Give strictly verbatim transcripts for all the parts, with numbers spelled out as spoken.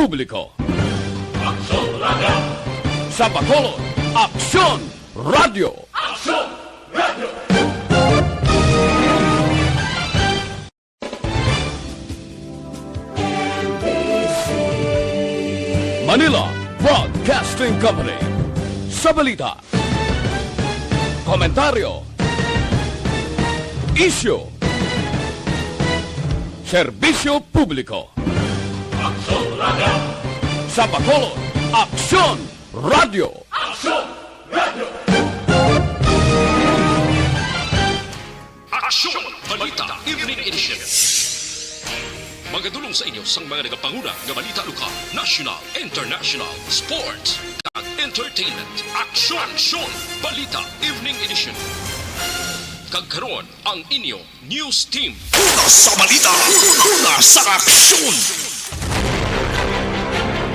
Publiko. Aksyon Radio! Sa Bacolod, Aksyon Radio! Aksyon Radio! Manila Broadcasting Company. Sa balita, komentaryo, isyu, serbisyo publiko. Aksyon Radio! Sa Bacolod, Aksyon Radio! Aksyon Radio! Aksyon! Balita Evening Edition. Magadulong sa inyo sang mga nagapanguna nga balita lokal, national, international, sports, kag entertainment. Aksyon! Aksyon! Balita Evening Edition. Kag karon, ang inyo news team. Una sa balita, una sa aksyon.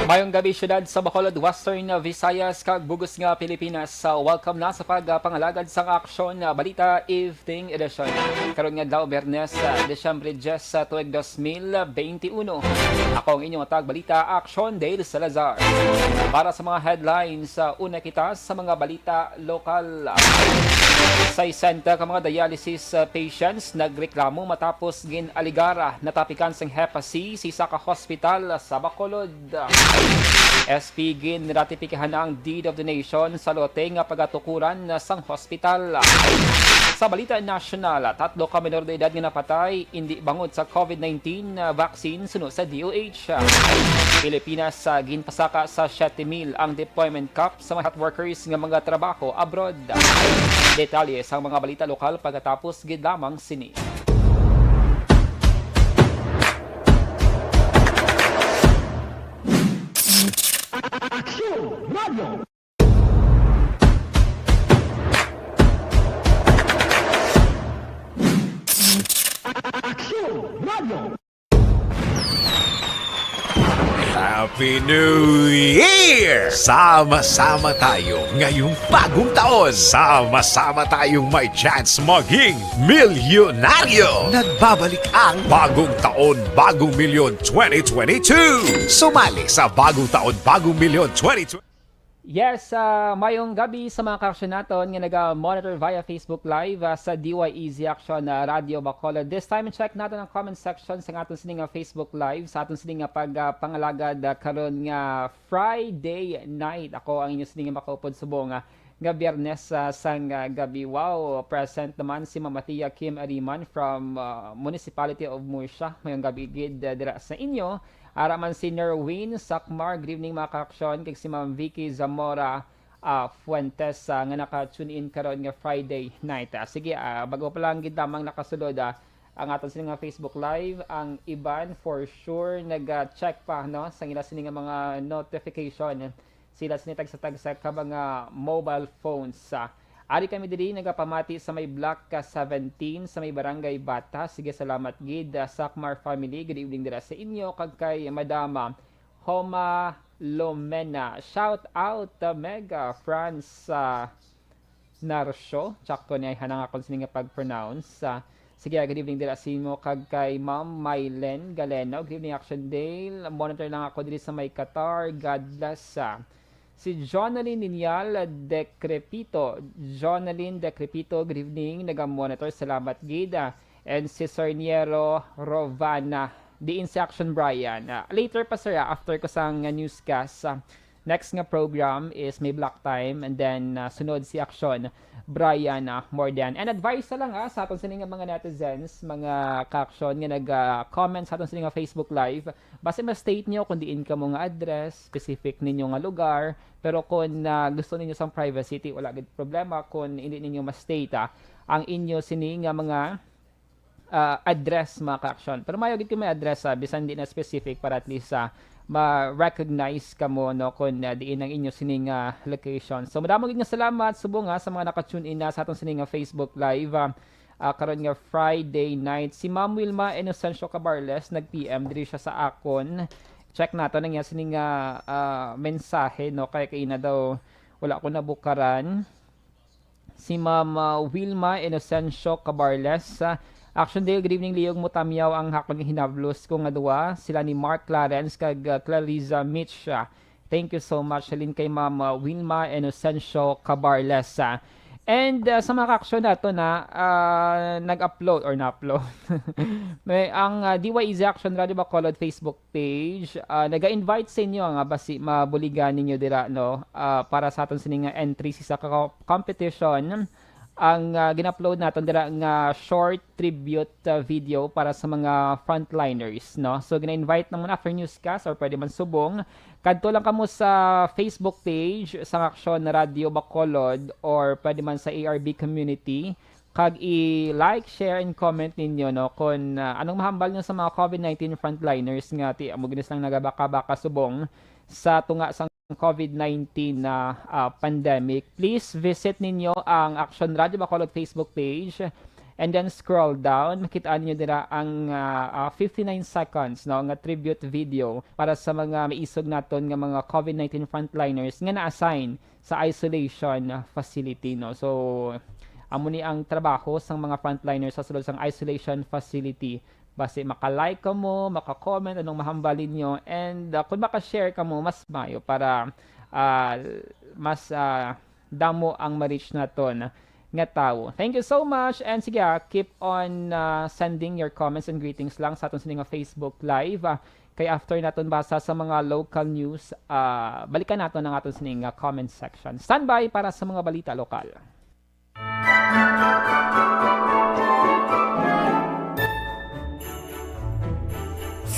Mayong gabi, syudad sa Bacolod, Western Visayas, kag bug-os nga Pilipinas. Sa welcome na sa pagpangalagad sang Aksyon Balita Evening Edition. Karon nga adlaw, Biyernes, ah, Disyembre diyes, sa tuig dos mil benti uno. Ako ang inyong tagbalita, Aksyon Dale Salazar. Para sa mga headlines, ah, una kita sa mga balita lokal. Saysenta ka mga dialysis, ah, patients nagreklamo matapos gin-alegar natapikan sang Hep C sa isa ka hospital sa Bacolod. S P, ginratipikahan na ang deed of donation sa lote nga pagatukuran sang hospital. Sa balita nasyonal, tatlo ka menor de edad nga napatay indi bangod sa COVID nineteen vaccine suno sa D O H. Pilipinas, ah, ginpasaka sa siyete mil ang deployment cap sa mga health workers nga magatrabaho abroad. Detalye sang mga balita lokal pagkatapos gid lamang sini. Aksyon Radio! Aksyon Radio! Happy New Year! Sama-sama tayo ngayong bagong taon. Sama-sama tayong may chance maging milyonaryo. Nagbabalik ang Bagong Taon, Bagong Milyon twenty twenty-two. Sumali sa Bagong Taon, Bagong Milyon twenty twenty-two. Yes, ah, mayong gabi sa mga kaaksyon naton nga naga-monitor via Facebook Live, ah, sa D Y E Z Aksyon, ah, Radio Bacolod. This time, check naton ang comment section sa aton sini nga Facebook Live, sa aton sini nga pag, ah, pangalagad, ah, karon nga Friday night. Ako ang inyo sini nga makaupod subong, ah, nga Biyernes, ah, sang, ah, gabi. Wow, present naman si Ma'am Athea Kim Ariman from, ah, Municipality of Murcia. Mayong gabi gid, ah, dira sa inyo. Ara man si Nerwin Sakmar, good evening, mga kaaksyon, kag si Ma'am Vicky Zamora, ah, Fuentes, ah, nga naka-tune in karon nga Friday night. Ah, sige, ah, bago pa lang gid lamang nakasulod, ah, ang aton sini nga Facebook Live, ang iban for sure naga-check pa, no, sa ila sini nga mga notification. Sila sini tagsa-tagsa ka mga mobile phones. Ah, ari kami diri nagapamati sa may Block ka seventeen, sa may Barangay Bata. Sige, salamat gid, ah, Sakmar family. Good evening dira sa inyo, kag kay Madama Homa Lomena. Shout out, ah, Mega Franz, ah, Narcio. Tsakto ni ay hanang akon sini nga pag-pronounce. Ah, sige, ah, good evening dira sa imo, kag kay Ma'am Mylen Galeno. Good evening, Action Dale. Monitor lang ako diri sa may Qatar. God bless, ah. Si Jonalyn Ninyal Decrepito. Jonalyn Decrepito, good evening. Naga-monitor. Salamat gid, ah. And si Sir Niero Rovana. Diin si Action Brian. Ah, later pa, sir, ah, after ko sang, ah, newscast. Ah, next nga program is may Block Time, and then, ah, sunod si Action Brian, ah, Mordan. And advice na lang, ah, sa aton sini nga mga netizens, mga ka-action nga nag, ah, comment sa aton sini nga Facebook Live. Basi ma-state niyo kung diin kamo nga address, specific ninyo nga lugar, pero kung, ah, gusto ninyo sang privacy, ti wala gid problema kung hindi ninyo ma-state, ah, ang inyo sini nga mga, ah, address, mga ka-action. Pero maayo gid kung may address, ah, bisan di na specific, para at least, ah, ma-recognize kamo, no, kung, ah, diin ang inyo sini nga location. So, madamo gid nga salamat subong, ah, sa mga naka-tune in na sa aton sini nga Facebook Live, ah, ah, karon nga Friday night. Si Ma'am Wilma Inocencio Cabarles nag-P M diri siya sa akon. Check nato ang iya sini nga, ah, mensahe, no, kay kaina daw wala ko nabukaran. Si Ma'am, ah, Wilma Inocencio Cabarles, ah, Action Dale, good evening, Liog. Mutamyaw ang haklag nga hinablos ko nga duwa, sila ni Mark Clarence kag, ah, Clariza Mitch. Ah, thank you so much. Halin kay Ma'am, ah, Wilma Inocencio Cabarles. Ah. And, ah, sa mga ka-action nato na, ah, nag-upload or na-upload. May, ang, ah, D Y E Z Action Radio Bacolod Facebook page, ah, naga-invite sa inyo nga basi mabuligan ninyo dira, no? Ah, para sa aton sini nga entry sa ka-, competition, ang, ah, gin-upload naton dira nga short tribute, ah, video para sa mga frontliners, no? So, gina-invite naman after newscast or pwede man subong, kadto lang kamo sa Facebook page sang Aksyon Radio Bacolod or pwede man sa A R B Community, kag i-like, share, and comment ninyo, no, kung, ah, anong mahambal nyo sa mga COVID nineteen frontliners nga ti-, amo gani silang nagabaka-baka subong sa tunga sang COVID nineteen na, ah, pandemic. Please visit ninyo ang Action Radio Bacolod Facebook page and then scroll down. Makita ninyo dira ang, ah, ah, fifty-nine seconds, no, nga tribute video para sa mga maisog naton nga mga COVID nineteen frontliners nga na-assign sa isolation facility, no? So, amo ni ang trabaho sang mga frontliners sa sulod sang isolation facility. Basi maka-like kamo, maka-comment anong mahambal ninyo, and, ah, kung maka-share kamo, mas mayo para, ah, mas, ah, damo ang ma-reach naton nga tawo. Thank you so much, and sige, ah, keep on, ah, sending your comments and greetings lang sa aton sini nga Facebook Live. Ah, kay after naton basa sa mga local news, ah, balikan naton ang aton sini nga comment section. Standby para sa mga balita lokal.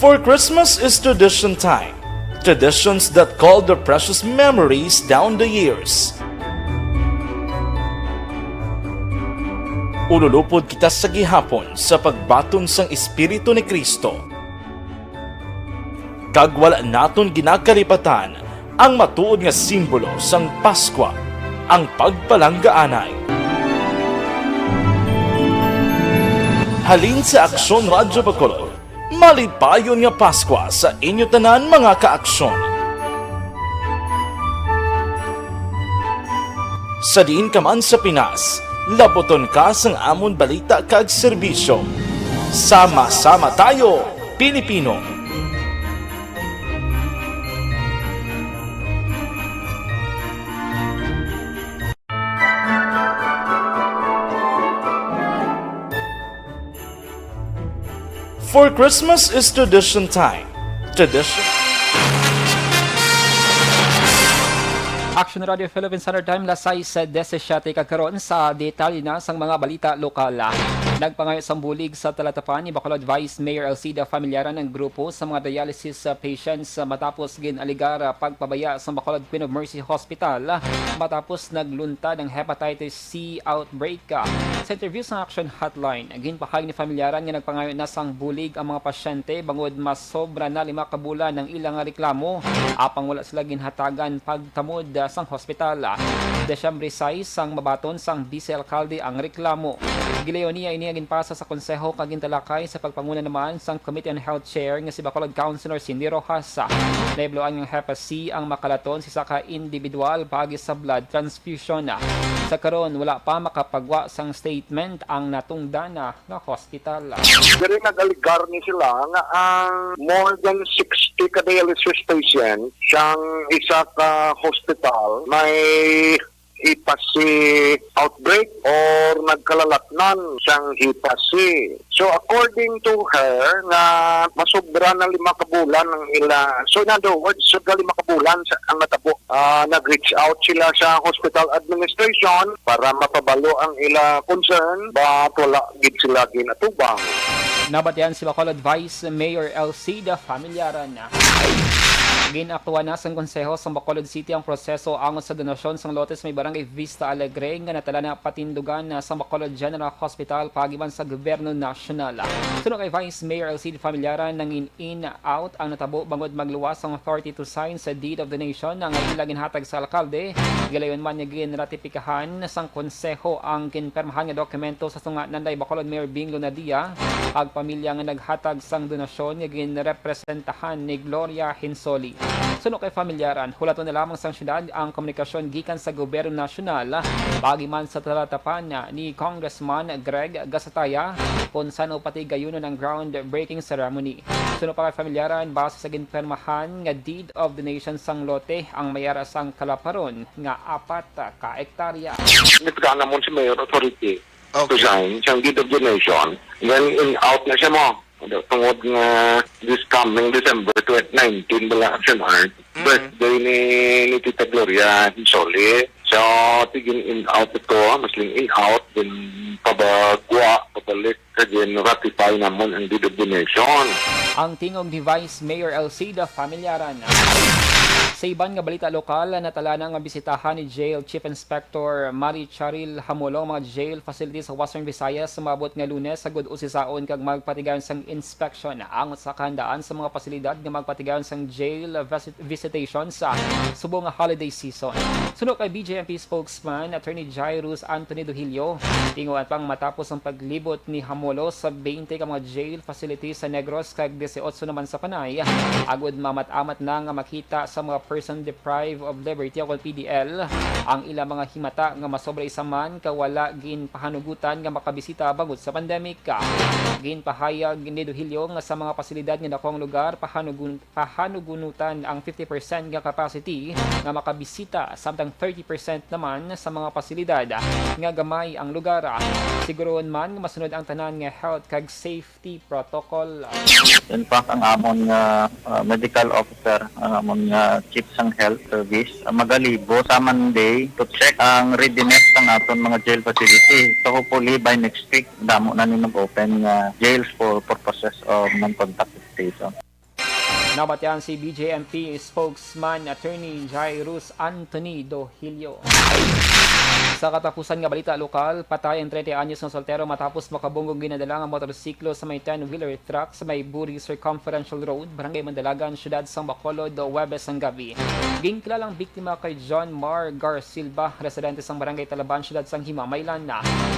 For Christmas is tradition time. Traditions that call their precious memories down the years. Ululupod kita sa gihapon sa pagbaton sang Espiritu ni Cristo. Kag wala naton ginakalipatan ang matuod nga simbolo sang Paskwa, ang pagpalanggaanay. Halin sa Aksyon Radyo Bacolod, malipayon nga Paskwa sa inyo tanan, mga kaaksyon. Sa diin ka man sa Pinas, labuton ka sang amon balita kag serbisyo. Sama-sama tayo, Pilipino! For Christmas is tradition time. Tradition. Action Radio Philippine Standard Time, las sais diecisiete, kag karon sa detalye na sang mga balita lokal. Nagpangayo sang bulig sa talatapan ni Bacolod Vice Mayor Alcida Familiaran ang grupo sa mga dialysis, ah, patients, ah, matapos gin-alegar, ah, pagpabaya sa Bacolod Queen of Mercy Hospital, ah, matapos nagluntad ang hepatitis C outbreak. Sa interview sa Action Hotline, ginpahayag ni Familiaran nga nagpangayo na sang bulig ang mga pasyente bangod masobra na lima ka bulan ang ilang reklamo, apang wala sila ginhatagan pagtamod sang hospital. Desyembre sais sang mabaton sang Vice Alkalde ang reklamo. Gilayon niya ini nga ginpasa sa konseho kag gintalakay sa pagpanguna naman sang Committee on Health Chair nga si Bacolod Councilor Cindy Rojas. Nahibaloan nga Hep C ang makalaton sa isa ka individual paagi sa blood transfusion. Sa karon, wala pa makapagwa sang statement ang natungdan nga hospital. Diri nag-alegar ni sila nga ang more than sixty ka dialysis patient sang isa ka hospital may Hep C outbreak or nagkalalatnan sang Hep C. So, according to her, nga masobra na lima ka bulan ang ila. So, in other words, sobra lima ka bulan sa, ang natabo. Ah, nag-reach out sila sa hospital administration para mapabalo ang ila concern, but wala gid sila ginatubang. Nabatian si Bacolod Vice Mayor Alcida Familiaran. Gin-aktuan na sang Konseho sang Bacolod City ang proseso angot sa donasyon sang lote sa may Barangay Vista Alegre nga natala na patindugan na sa Bacolod General Hospital paagi man sa Gobyerno Nasyonal. Suno kay Vice Mayor Alcide Familiaran, nangin-in out ang natabo bangod magluwas ang authority to sign sa deed of donation nga ila ginhatag sa alkalde. Gilayon man nga ginratipikahan sang konseho ang ginpermahan nga dokumento sa tunga nanday Bacolod Mayor Bing Lunadia, ang pamilya nga naghatag sang donasyon nga ginrepresentahan ni Gloria Hinsoli. Suno kay Familyaran, hulaton na lamang sang syudad ang komunikasyon gikan sa gobyerno nasyonal, paagi man sa talatapan ni Congressman Greg Gasataya kung san-o patigayunon ang groundbreaking ceremony. Suno pa kay Familyaran, base sa ginpirmahan nga deed of donation sang lote ang may ara sang kalaparon nga apat ka ektarya. Nagdaan namon si Mayor Authority to Okay. sign siyang deed of donation. Then, in out na siya mo. Tungod nga this coming December twenty nineteen, wala action art. Mm. Birthday ni, ni Tita Gloria Soli. So, tigin in out ito, masling in out, then pabagwa, pabalik, kagin ratify namon ang deed of donation. Ang tingog ni Vice Mayor Elcida Familiaran. Sa iban nga balita lokal, natala na nga bisitahan ni Jail Chief Inspector Mari Charil Hamolo ang mga jail facilities sa Western Visayas sa maabot nga Lunes, agud usisaon kag magpatigayon sang inspection ang sa kahandaan sa mga pasilidad nga magpatigayon sang jail visit-, visitation sa subong nga holiday season. Suno kay B J M P spokesman Attorney Jairus Anthony Duhilio, tinguhan pang matapos ang paglibot ni Hamolo sa twenty ka mga jail facilities sa Negros kag dieciocho naman sa Panay, agud maamat-amat na nga makita sa mga person deprived of liberty o P D L ang ilang mga himata nga masobra isa man ka wala ginpahanugutan nga makabisita bangod sa pandemic. Ginpahayag ni Duhilio nga sa mga pasilidad nga dakuang lugar, pahanugun-, pahanugunutan ang fifty percent nga capacity nga makabisita, samtang thirty percent naman sa mga pasilidad nga gamay ang lugar. Sigurohon man nga masunod ang tanan nga health kag safety protocol. In fact, ang amon nga, ah, medical officer, ang amon nga chief sang health service, ah, magalibot sa Monday to check ang readiness sang aton mga jail facility. So, hopefully, by next week, damo na ni mag-open nga jails for purposes of non-contact visitation. Nabatian si B J M P spokesman Attorney Jairus Anthony Dohilio. Sa katapusan nga balita lokal, patay ang treinta anyos nga soltero matapos makabunggo ginadala nga motorsiklo sa may ten-wheeler truck sa may Buri Circumferential Road, Barangay Mandalagan, Siyudad sang Bacolod, Huwebes sang gabi. Ginkilala ang biktima kay John Mar Gar Silva, residente sang Barangay Talaban, Siyudad sang Himamaylan.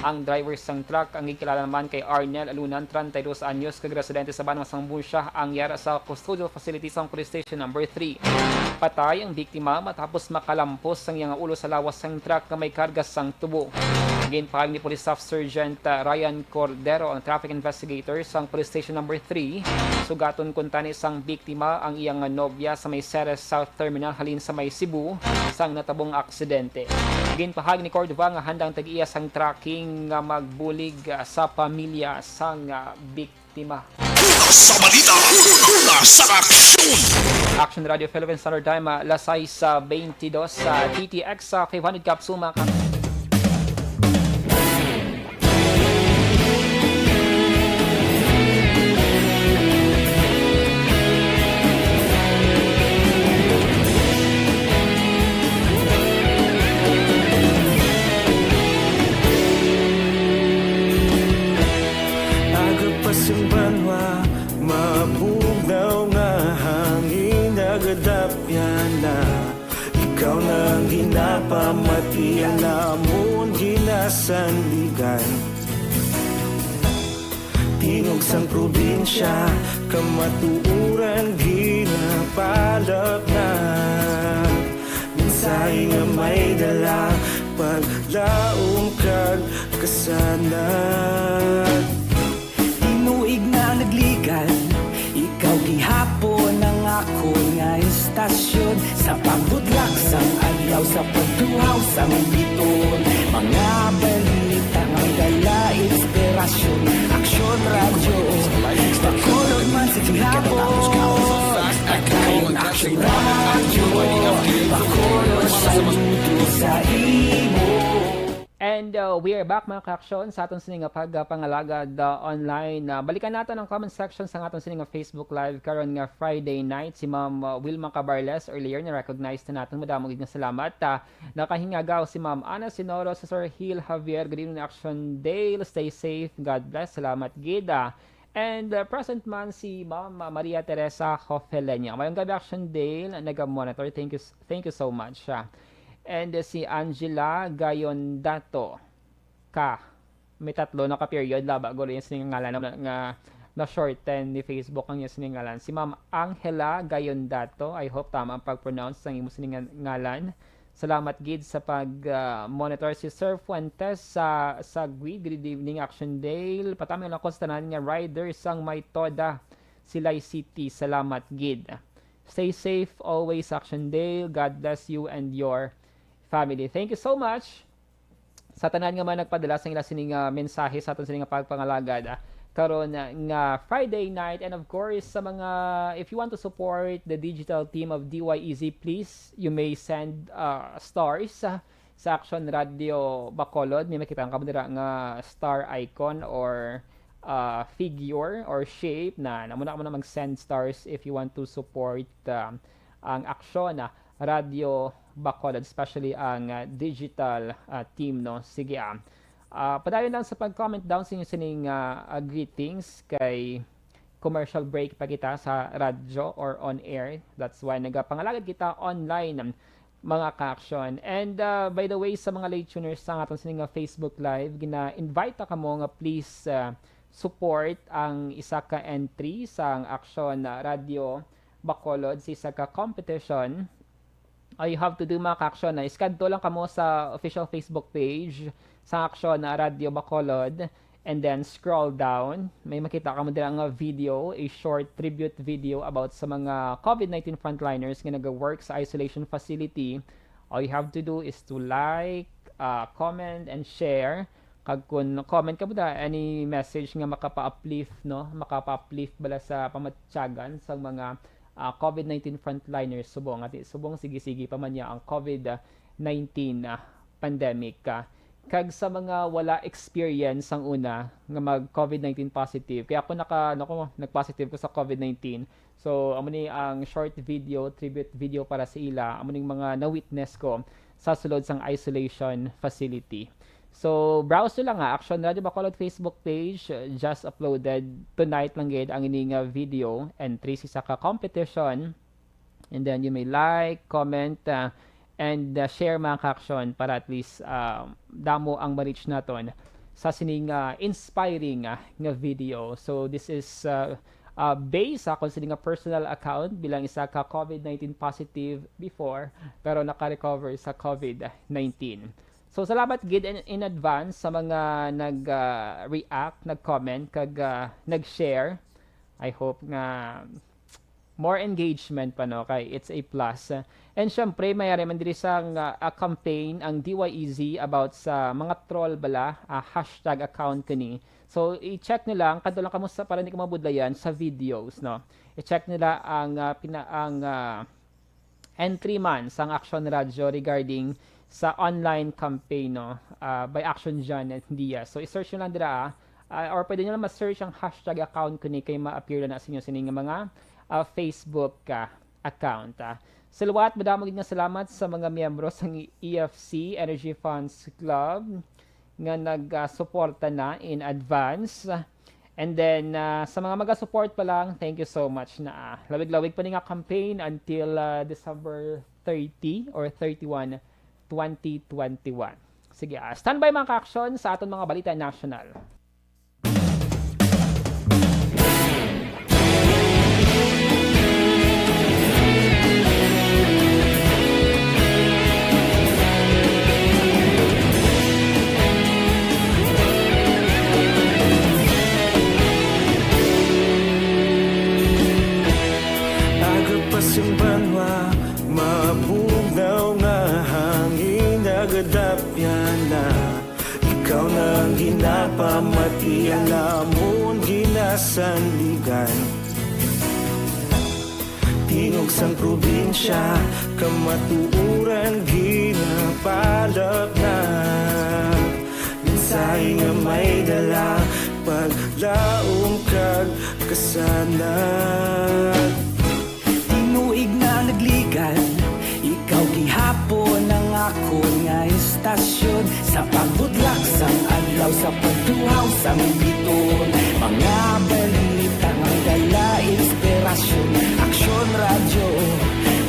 Ang driver sang truck ang ginkilala naman kay Arnel Alunan, treinta y dos anyos, kag residente sa Banwa sang Bunsha, ang yara sa custodial facility sang Police Station Number Three. Patay ang biktima matapos makalampos ang iyang ulo sa lawas sang truck nga may karga sang tubo. Ginpahayag ni Police Staff Sergeant, uh, Ryan Cordero, ang traffic investigator sang Police Station Number Three. Sugaton kuntani sang biktima ang iyang nobya sa may Ceres South Terminal halin sa may Cebu sang natabong aksidente. Ginpahayag ni Cordova nga handang tag-iya sang tracking nga magbulig, uh, sa pamilya sang, uh, biktima. Una sa balita, una sa aksyon. Action Radio Philippine Standard Time, ah, alas sais, ah, twenty-dos sa T T X, ah, five hundred capsule, mga ka- Aga pa sang banwa, mabugnaw nga hangin nagadapyan na. Ikaw na ang ginapamatian namon ginasandigan. Tingog sang probinsya, kamatuoran ginapalapnag. Mensahe nga may dala, paglaom kag kasanag. Tinuig na nagligad, ikaw gihapon ang akon nga istasyon. Sa pagbudlak sang adlaw, sa pagtuhaw sang biton, mga balita nga dala inspirasyon. Aksyon Radyo, Bacolod man sa gihapon. Aksyon Radyo, Bacolod saludo sa imo. And, uh, we are back, mga ka-aksyon, sa aton sini nga pagpangalagad, uh, online. Uh, balikan naton ang comment section sa aton sini nga Facebook Live karon nga Friday night. Si Ma'am, uh, Wilma Cabarles, earlier na-recognize na naton. Madamo gid nga salamat. Uh, nakahingagaw si Ma'am Ana Sinoro, si Sir Hil Javier. Good evening, Action Dale. Stay safe. God bless. Salamat gid. Uh, and, uh, present man si Ma'am, uh, Maria Teresa Jofeleña. Mayong gabi, Action Dale. Naga-monitor. Thank you s-, thank you so much. Uh, And, uh, si Angela Gayon Dato ka. May tatlo na ka period, laba, gulo yung sining ngalan na, nga, na-shorten ni Facebook ang iya sining ngalan. Si Ma'am Angela Gayondato, I hope tama ang pag-pronounce sang imo sining nga-, ngalan. Salamat gid sa pag, ah, monitor. Si Sir Fuentes sa Sagwi, good evening, Action Dale. Patama lang ko sa tanan nga rider sang may TODA, Silay City. Salamat gid. Stay safe always, Action Dale. God bless you and your family. Thank you so much sa tanan nga mga nagpadala sang ila sining, ah, mensahe sa aton sining nga pagpangalagad, ah, karon, ah, nga Friday night. And of course, sa mga, if you want to support the digital team of D Y E Z, please, you may send, ah, stars, ah, sa Action Radio Bacolod. May makita ka mo dira nga star icon or, ah, figure or shape na, na muna ka muna mag-send stars if you want to support, ah, ang Action, ah, Radio Bacolod, especially ang, ah, digital, ah, team, no? Sige, ah. Ah, padayon lang sa pag-comment down sa inyo sining, ah, ah, greetings kay commercial break pa kita sa radyo or on air. That's why nagapangalagad kita online, mga ka-action. And, ah, by the way, sa mga late tuners sa aton sining nga Facebook Live, gina-invite ta kamo nga please, ah, support ang isa ka entry sang Action, ah, Radio Bacolod sa isa ka competition. All you have to do, mga ka-action, na iskadto lang kamo sa official Facebook page sa Action, ah, Radio Bacolod, and then scroll down. May makita kamo dira nga video, a short tribute video about sa mga COVID nineteen frontliners nga nag-work sa isolation facility. All you have to do is to like, ah, comment, and share. Kag kun comment ka mo da, any message nga makapa-uplift, no? Makapa-uplift bala sa pamatyagan sa mga, ah, COVID nineteen frontliners subong. Ati, subong, sige-sige pa man niya ang COVID nineteen, ah, pandemic, ah. Kag sa mga wala experience sang una nga mag COVID nineteen positive, kaya ako naka-, nako, nag-positive ko sa COVID nineteen. So, amo ni ang short video, tribute video para sa ila. Amo ning mga na-witness ko sa sulod sang isolation facility. So, browse nyo lang nga, Action Radio Bacolod Facebook page, uh, just uploaded tonight lang gid ang ini nga video entry sa isa ka competition. And then you may like, comment, uh, and, uh, share, mga ka-action, para at least, uh, damo ang ma-reach naton sa sining, uh, inspiring, uh, nga video. So this is, uh, uh, based sa akon sining nga personal account bilang isa ka COVID nineteen positive before, pero naka-recover sa COVID nineteen. So, salamat gid in, in advance sa mga nag, ah, react, nag-comment, kag, ah, nag-share. I hope nga more engagement pa, no, kay it's a plus. And syempre, may ari man diri sang, ah, a campaign ang D Y E Z about sa mga troll bala, ah, hashtag account kani. So, i-check nyo lang, kadto lang kamo sa, para di ko mabudlayan, sa videos, no. I-check nila ang, ah, pina-, ang, ah, entry man sang Action Radio regarding sa online campaign, no, ah, by Action Janet Diaz. So, i-search nyo lang dira, ah, or pwede nyo lang ma-search ang hashtag account kani kay ma-appear na sa inyo sining mga, ah, Facebook, ah, account, ah. Sa liwat, madamo gid nga salamat sa mga miyembro sang E F C Energy Funds Club nga nag, ah, suporta na in advance. And then, ah, sa mga maga-support pa lang, thank you so much na, ah. Lawig-lawig pa ni nga campaign until, ah, December thirty or thirty-one, twenty twenty-one. Sige, ah, standby, mga ka-action, sa aton mga balita national. Aga pa sing banwa, mabugnaw nga hangin, nagadapyan na. Ikaw na ang ginapamati, ang amon ginasandigan. Tingog sang probinsya, kamatuoran ginapalapnag. Mensahe nga may dala, paglaom kag kasanag. Tinuig na nagligan, ikaw gihapon ang akon nga istasyon. Sa pagbudlak sang adlaw, sa pagtuhaw sang biton, mga balita nga dala inspirasyon. Aksyon Radyo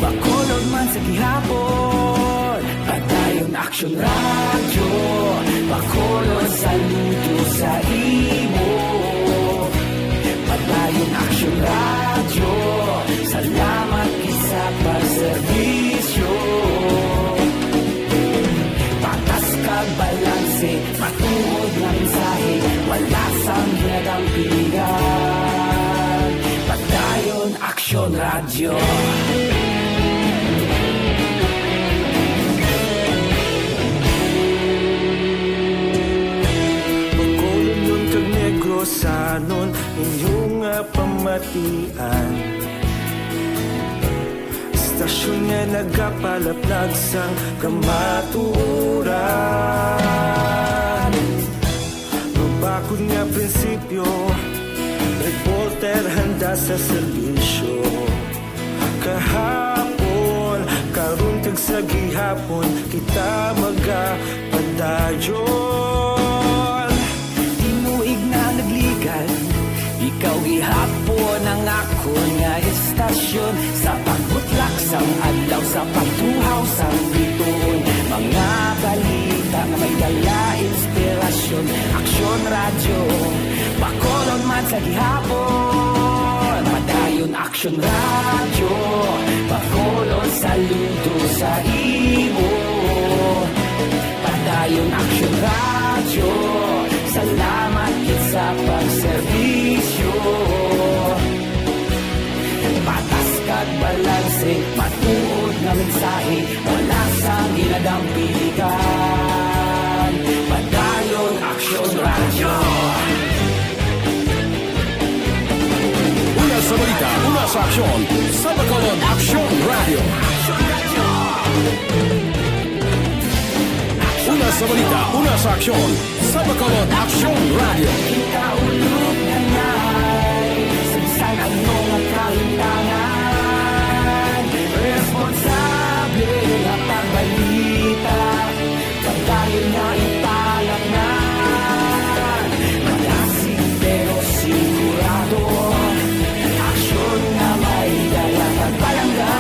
Bacolod man sa gihapon. Padayon Aksyon Radyo Bacolod, saludo sa imo. Bacolodnon kag Negrosanon, inyo nga pamatian. Istasyon nga nagapalaplag sang kamatuoran. Mabakod nga prinsipyo, reporter handa sa serbisyo. Kahapon, karon kag sa gihapon, kita magapadayon. Tinuig na nagligan, ikaw gihapon ang akon nga istasyon. Sa pagbutlak sang adlaw, sa pagtuhaw sang bituon, mga balita nga may dala inspirasyon. Aksyon Radyo, Bacolod man sa gihapon. Padayon Aksyon Radyo, Bacolod saludo sa imo. Padayon Aksyon Radyo, salamat gid sa pagserbisyo. Patas kag balanse, matuod nga mensahe, wala sang ginadampigan. Padayon Aksyon Radyo. Una sa balita, una sa aksyon, sa Bacolod Aksyon Radyo. Una sa balita, una sa aksyon, sa Bacolod Aksyon Radyo. Kita ulog na ngay, sa bisan ano nga kahimtangan, responsable nga pagbalita. Padayon nga ipalangnan, madasig pero sigurado. Aksyon nga may dala kag palangga.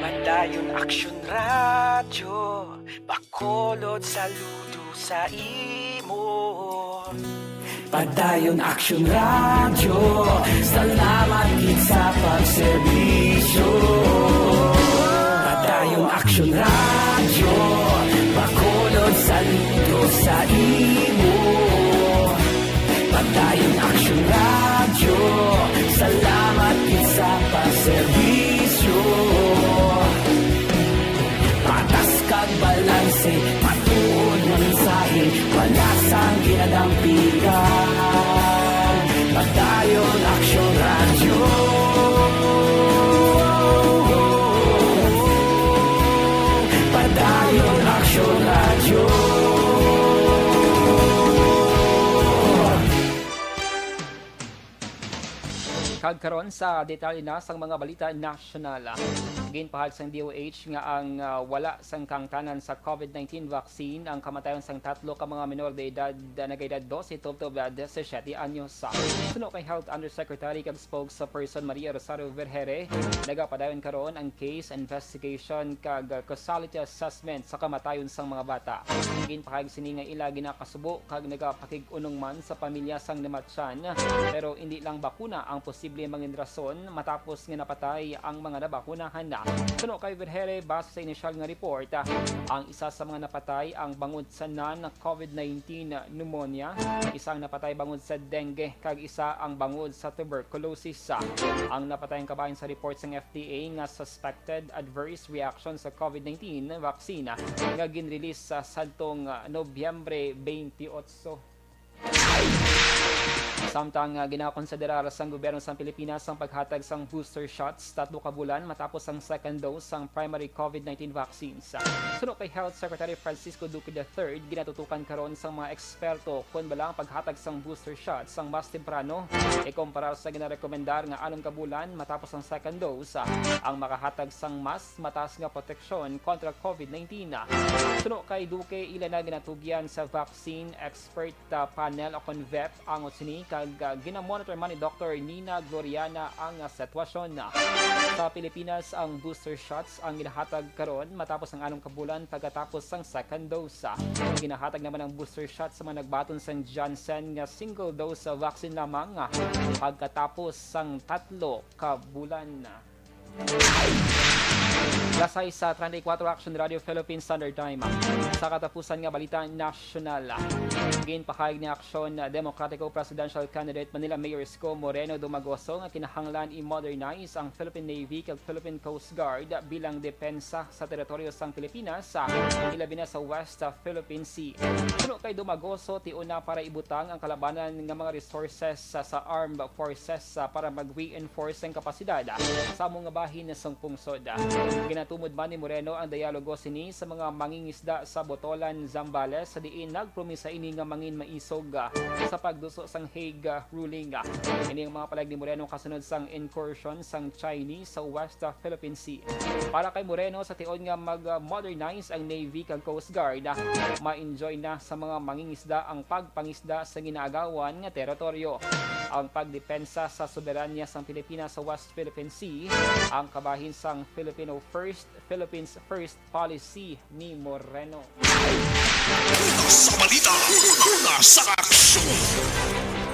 Padayon Aksyon Radyo, Bacolod saludo sa imo. Padayon Aksyon Radyo, salamat gid sa pagserbisyo. Padayon Aksyon Radyo, Bacolod saludo sa imo. Padayon Aksyon Radyo, salamat gid sa pagserbisyo. Patas kag balanse, matuod nga mensahe, wala sang ginadampigan. Padayon Aksyon Radyo. Padayon Aksyon Radyo. Kag karon sa detalye na sang mga balita nasyonal. Ginpahayag sang D O H nga ang, ah, wala sang kahangtanan sa COVID nineteen vaccine ang kamatayon sang tatlo ka mga menor de edad, ah, nagaedad dose tubtob, ah, disisiete anyos. Suno kay Health Undersecretary kag Spokesperson Maria Rosario Vergeire, nagapadayon karon ang case investigation kag, ah, causality assessment sa kamatayon sang mga bata. Ginpahayag sini nga ila ginakasubo kag nagapakig-unong man sa pamilya sang namatyan, pero indi lang bakuna ang posible mangin rason matapos nga napatay ang mga nabakunahan. Suno kay Vergeire, base sa inisyal nga report, ang isa sa mga napatay ang bangod sa non-COVID nineteen pneumonia, isa ang napatay bangod sa dengue, kag isa ang bangod sa tuberculosis. Ang napatay ang kabahin sa report sang F D A nga suspected adverse reaction sa COVID nineteen vaccine nga ginrelease sa sadtong, ah, Nobyembre twenty-eight. Samtang, ah, ginakonsiderar sang gobyerno sang Pilipinas ang paghatag sang booster shots tatlo ka bulan matapos ang second dose sang primary COVID nineteen vaccines. Suno kay Health Secretary Francisco Duque the third, ginatutukan karon sang mga eksperto kon bala ang paghatag sang booster shots ang mas temprano ikumpara sa ginarekomendar nga anom ka bulan matapos ang second dose, ah, ang makahatag sang mas mataas nga proteksyon kontra COVID nineteen. Suno kay Duque, ila na ginatugyan sa Vaccine Expert, ah, Panel o kon vep ang sini kag Ginamonitor man ni Doktor Nina Gloriana ang sitwasyon. Sa Pilipinas, ang booster shots ang ginahatag karon matapos ang anom ka bulan pagkatapos sang second dose. Ginahatag naman ang booster shot sa mga nagbaton sang Janssen nga single dose vaccine lamang pagkatapos sang tatlo ka bulan. Lasay sa treinta y cuatro Action Radio Philippine Standard Time. Sa katapusan nga balita nasyonal, ginpahayag ni Aksyon Demokratiko Presidential Candidate Manila Mayor Isko Moreno Dumagoso nga kinahanglan i-modernize ang Philippine Navy kag Philippine Coast Guard bilang depensa sa teritoryo sang Pilipinas, ilabi na sa West Philippine Sea. Suno kay Dumagoso, tion na para ibutang ang kalabanan nga mga resources sa, sa armed forces, ah, para mag-reinforce ang kapasidad, ah, sa amo nga bahin sang pungsod. Ginatumod man ni Moreno ang dialogo sini sa mga mangingisda sa Botolan, Zambales, sa diin nagpromisa ini nga mangin maisog, ah, sa pagduso sang Hague, ah, ruling. Ini ang mga palag ni Moreno kasunod sang incursion sang Chinese sa West, ah, Philippine Sea. Para kay Moreno, sa tion nga mag-modernize ang Navy kag Coast Guard, ma-enjoy na sa mga mangingisda ang pagpangisda sa ginaagawan nga teritoryo. Ang pagdepensa sa soberanya sang Pilipinas sa West Philippine Sea ang kabahin sang Filipino First, Philippines First policy ni Moreno. Sa balita, una sa aksyon.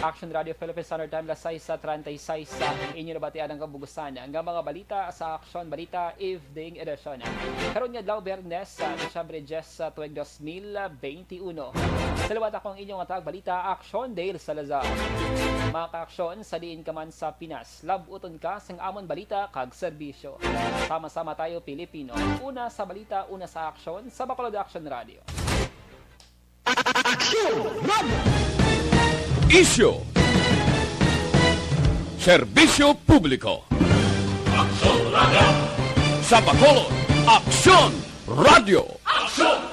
Action Radio Philippine Standard Time, alas sais sa treinta y seis, sa inyo nabatian ang kabugusan nga mga balita sa Action Balita Evening Edition. Karon nga adlaw, Biyernes, sa Disyembre diyes, sa tuig dos mil benti uno. Sa liwat, ako ang inyong tagabalita, Action Dale Salazar. Mga kaaksyon, sa diin ka man sa Pinas, lab-uton ka sang amon balita kag serbisyo. Sama-sama tayo, Pilipino. Una sa balita, una sa aksyon, sa Bacolod Action Radio. Aksyon Radio! Isyu. Serbisyo publiko. Aksyon Radio! Sa Bacolod, Aksyon Radio! Aksyon!